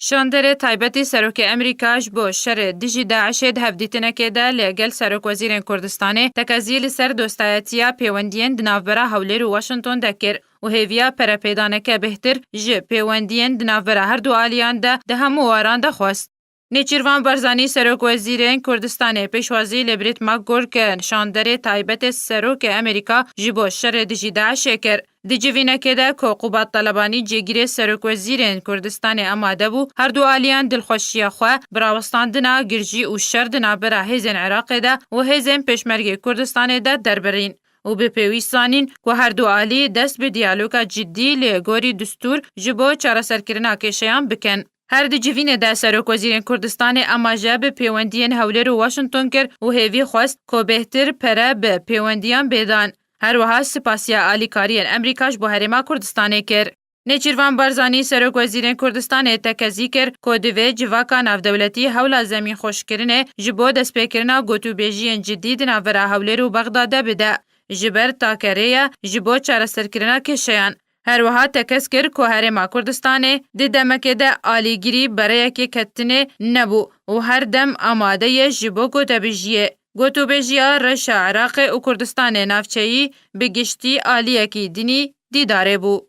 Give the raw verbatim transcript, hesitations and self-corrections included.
Şanderê taybetî Serokê Amerîka ji bo şerê dijî DAIŞê di hevdîtinekê de li gel Serokwezîrên Kurdistanê tekezî li ser dostayetiya pêwendiyên di navbera Hewlêr û Washington de kir û hêviya perepêdaneke bêhtir ji pêwendiyên di navbera her du aliyan de di hemû waran de xwest. Nêçîrvan Barzanî Serokwezîrên Kurdistanê pêşwazî li Brît McGurk, şanderê taybetê Serokê Amerîka ji bo şerê dijî DAIŞê kir. Di civînekê de ku Qubat Telebanî cêgirê Serokwezîrên Kurdistanê amade bû, her du aliyan dilxweşiya xwe bi rawestandina girjî û şer di navbera hêzên Iraqê de û hêzên Pêşmergê Kurdistanê de derbirîn û bi pêwîst zanîn ku her du alî dest bi diyaloga cidî li gorî distûr ji bo çareserkirina kêşeyan bikin. Her di civînê de Serokwezîrên Kurdistanê amaje bi pêwendiyên Hewlêr û Washington kir û hêvî xwest ku bêhtir pere bi pêwendiyan bê dan. Her wiha spasiya alîkariyên Amerîka ji bo Herêma Kurdistanê kir. Nêçîrvan Barzanî Serokwezîrên Kurdistanê tekezî kir ku divê civaka navdewletî hewla zemînxweşkirinê ji bo destpêkirina gotûbêjiyên cidî di navbera Hewlêr û Bexdadê bide, ji ber takerê ye ji bo çareserkirina kêşeyan. Her wiha tekez kir ku Herêma Kurdistanê di demekê de alîgirî bereyekê ketinê nebû û her dem amade ye ji bo gotebêjiyê. Gotûbêjiya reşa Iraqê û Kurdistanê navçeyî bi giştî aliyekî dinî dîdarê bû.